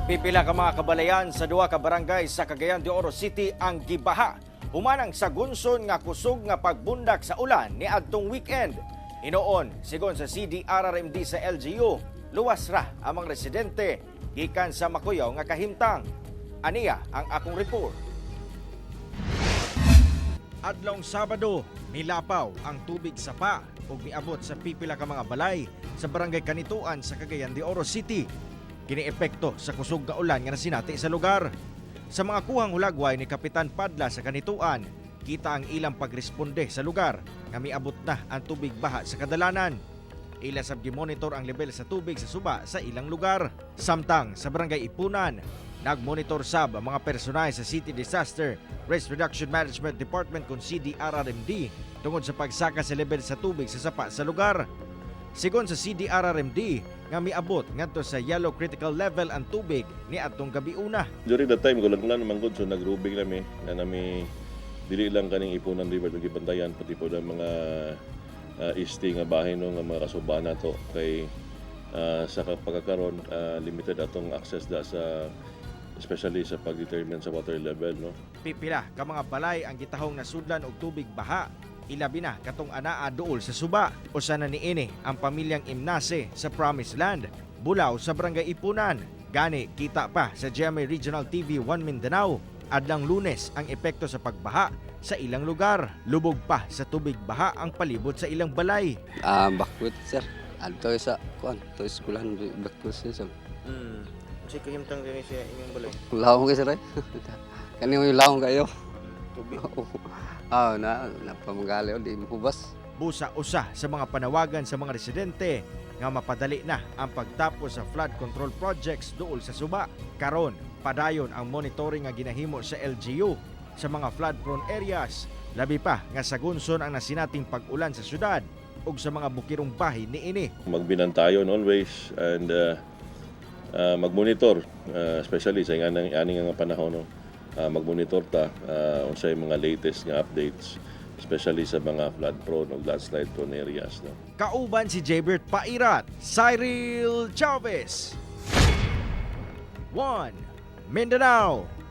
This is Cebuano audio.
Pipila ka mga kabalayan sa duha ka barangay sa Cagayan de Oro City ang gibaha humanang sa gunson nga kusog nga pagbundak sa ulan niadtong weekend. Hinuon, sigon sa CDRRMD sa LGU, luwas ra ang mga residente gikan sa makuyaw nga kahimtang. Aniya ang akong report. Adlong Sabado, milapaw ang tubig sapa ug miabot sa pipila ka mga balay sa barangay Canitoan sa Cagayan de Oro City. Kini epekto sa kusog nga ulan nga nasinati sa lugar. Sa mga kuhang hulagway ni Kapitan Padla sa Canitoan, kita ang ilang pagresponde sa lugar nga miabot na ang tubig baha sa kadalanan. Ila sab gimonitor ang level sa tubig sa suba sa ilang lugar. Samtang sa barangay Ipunan, nagmonitor sab ang mga personahe sa City Disaster Risk Reduction Management Department kon CDRRMD tungod sa pagsaka sa level sa tubig sa sapa sa lugar. Sigon sa CDRRMD nga miabot ngadto sa yellow critical level ang tubig ni atong gabiuna. During that time, gulang lang naman gud, so nagrubing nami na nami dili lang kaning Ipunan River itong gibantayan, pati po ang mga isti nga bahin, no, nga mga kasuba nato kay sa pagkakaron limited atong access da sa especially sa pag-determine sa water level, no. Pipila ka mga balay ang gitahong nasudlan og tubig baha, ilabi na katong anaa duol sa suba. Usa na niini ang pamilyang Imnase sa Promised Land, Bulaw sa Barangay Ipunan. Gani kita pa sa GMA Regional TV 1 Mindanao adlang Lunes ang epekto sa pagbaha sa ilang lugar. Lubog pa sa tubig baha ang palibot sa ilang balay. Ah, bakwit, sir. Adto sa kuan, to eskwelahan bakwit, sir. Kasi kahimtang din siya inyong balay. Lawong kay sir, eh. Kani mo yung lawong kayo. Tubig. Ah, na napamangali di mahubas. Busa usa sa mga panawagan sa mga residente nga mapadali na ang pagtapos sa flood control projects duol sa suba. Karon, padayon ang monitoring nga ginahimo sa LGU sa mga flood-prone areas. Labi pa nga sa gunson ang nasinating pag-ulan sa syudad ug sa mga bukirong bahin niini. Magbinantayon always and magmonitor, especially sa nga ani nga panahon, no, magmonitor ta unsay mga latest nga updates, especially sa mga flood prone o landslide prone areas, no. Kauban si Jabert Pairat, Cyril Chavez. 1 Mindanao.